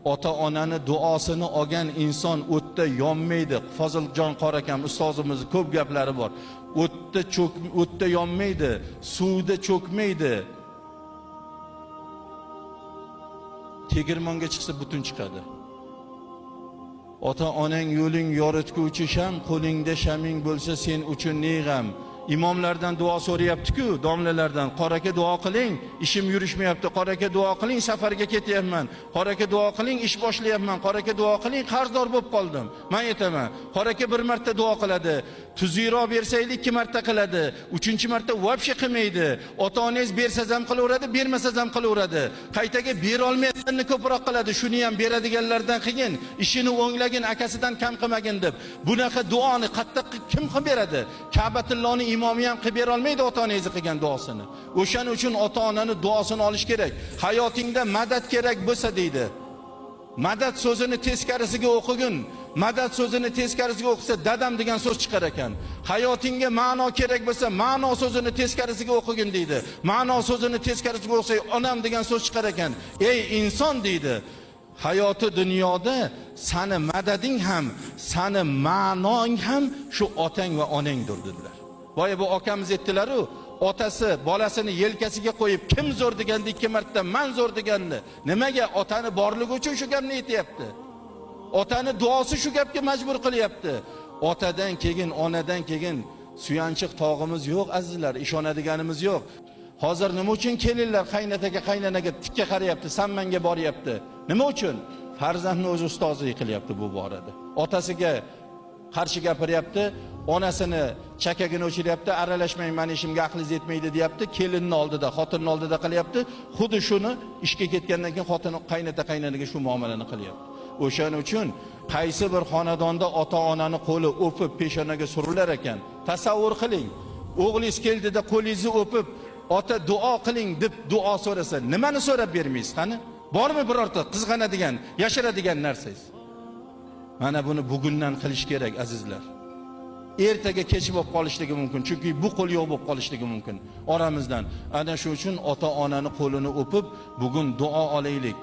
Ota-onani duosini olgan inson o'tda yonmaydi. Foziljon qori akam ustozimizni ko'p gaplari bor. O'tda yonmaydi, suvda cho'kmaydi. Tegirmonga chiqsa butun chiqadi. Ota-onang yo'ling yoritguvchi sham, qo'lingda shaming bo'lsa sen uchun ne g'am. Imomlardan duo so'rayapti-ku, domlalardan. Qori aka duo qiling, ishim yurishmayapti. Qori aka duo qiling, safarga ketyapman. Qori aka duo qiling, ish boshlayapman. Qori aka duo qiling, qarzdor bo'lib qoldim. Men aytaman, qori aka bir marta duo qiladi. Tuzukroq bersaylik 2 marta qiladi. 3-marta вообще qilmaydi. Ota-onangiz bersangiz ham qilaveradi, bermasangiz ham qilaveradi. Qaytaga bera olmayotganini ko'proq qiladi. Shuni ham beradiganlardan qilgin, ishini o'nglagin, akasidan kam qilmagin deb. Bunaqa duoni qattiq kim qilib beradi? Ka'batullohning imomi ham qilib bera olmaydi ota-onangizni qilgan duosini. O'shaning uchun ota-onani duosini olish kerak. Hayotingda madad kerak bo'lsa deydi. Madad so'zini teskarisiga o'qigin. Madad so'zini teskarisiga o'qisa dadam degan so'z chiqar ekan. Hayotingga ma'no kerak bo'lsa, ma'no so'zini teskarisiga o'qigin deydi. Ma'no so'zini teskarisiga o'qsa, onam degan so'z chiqar ekan. Ey inson deydi. Hayoti dunyoda sani madading ham, sani ma'noing ham shu otang va onangdir dedilar. Boya bu akamiz aytdilar-u, otasi bolasini yelkasiga qo'yib kim zo'r deganda 2 marta man zo'r deganni. Nimaga? Otani borligi uchun shu gapni aytayapti. Otani duosi shu gapga majbur qilyapti. Otadan keyin, onadan keyin suyanchiq tog'imiz yo'q azizlar, ishonadiganimiz yo'q. Hozir nima uchun kelinlar qaynataga, qaynanaga tikka qarayapti, san menga boryapti? Nima uchun? Farzandni o'zi ustozi qilyapti bu borada. Otasiga qarshi gapiryapti, onasini chakagini o'chiryapti, aralashmang, meni ishimga aqlingiz yetmaydi deyapti, kelinni oldida, xotinni oldida qilyapti. Xuddi shuni ishga ketgandan keyin xotini qaynata qaynanaga shu muomalani qilyapti. O'shaning uchun qaysi bir xonadonda ota-onani qo'li o'pib peshonaga surilar ekan, tasavvur qiling. O'g'lingiz keldida qo'lingizni o'pib, ota duo qiling deb duo so'rasa, nimani so'rab bermaysiz qani? Bormi birorta qizg'anadigan, yashiradigan narsangiz? Mana buni bugundan qilish kerak azizlar. Ertaga kech bo'lib qolishligi mumkin, chunki bu qo'l yo'q bo'lib qolishligi mumkin oramizdan. Ana shu uchun ota-onani qo'lini o'pib bugun duo olaylik.